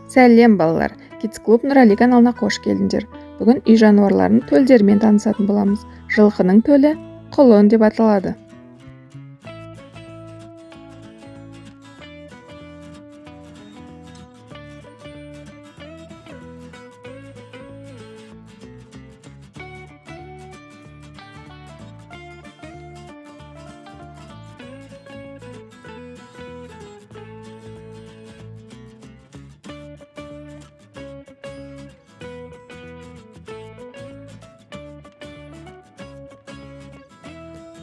Сәлем, балалар! Kids Club Нұрали каналына қош келдіңдер. Бүгін үй жануарларының төлдерімен танысатын боламыз. Жылқының төлі құлын деп аталады.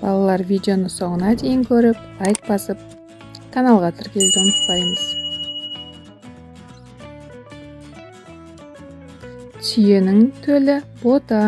Балалар, видеоны соңына дейін көріп, лайк басып, каналға тіркелуді ұмытпаймыз. Түйенің төлі бота.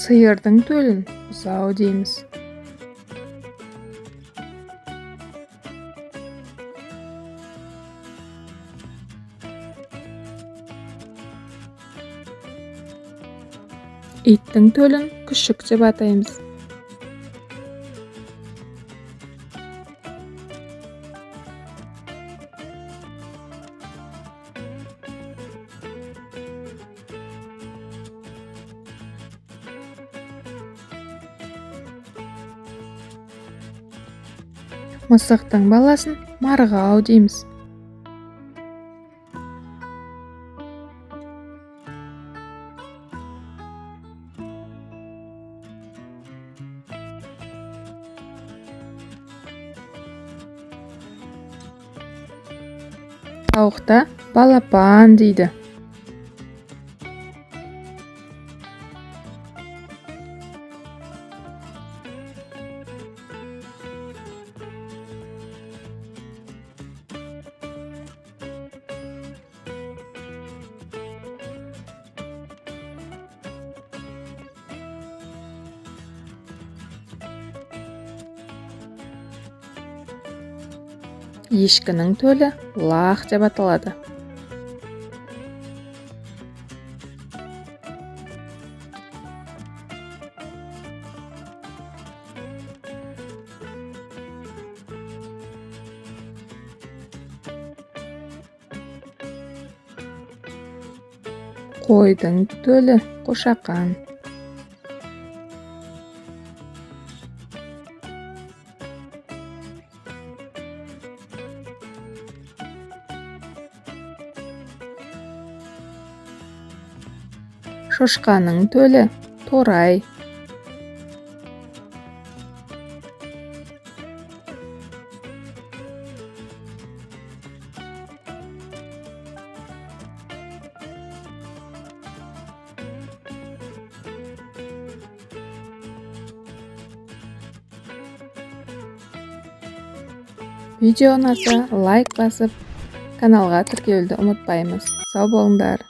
Сиырдың төлін бұзау дейміз. Иттің төлін күшік деп атаймыз. Мысықтың баласын марғау дейміз. Тауықта балапан дейді. Ешкінің төлі лақ деп аталады. Қойдың төлі қошақан. Шошқаның төлі торай. Видео ұнаса, лайк басып, каналға тіркелуді ұмытпаймыз. Сау болыңдар!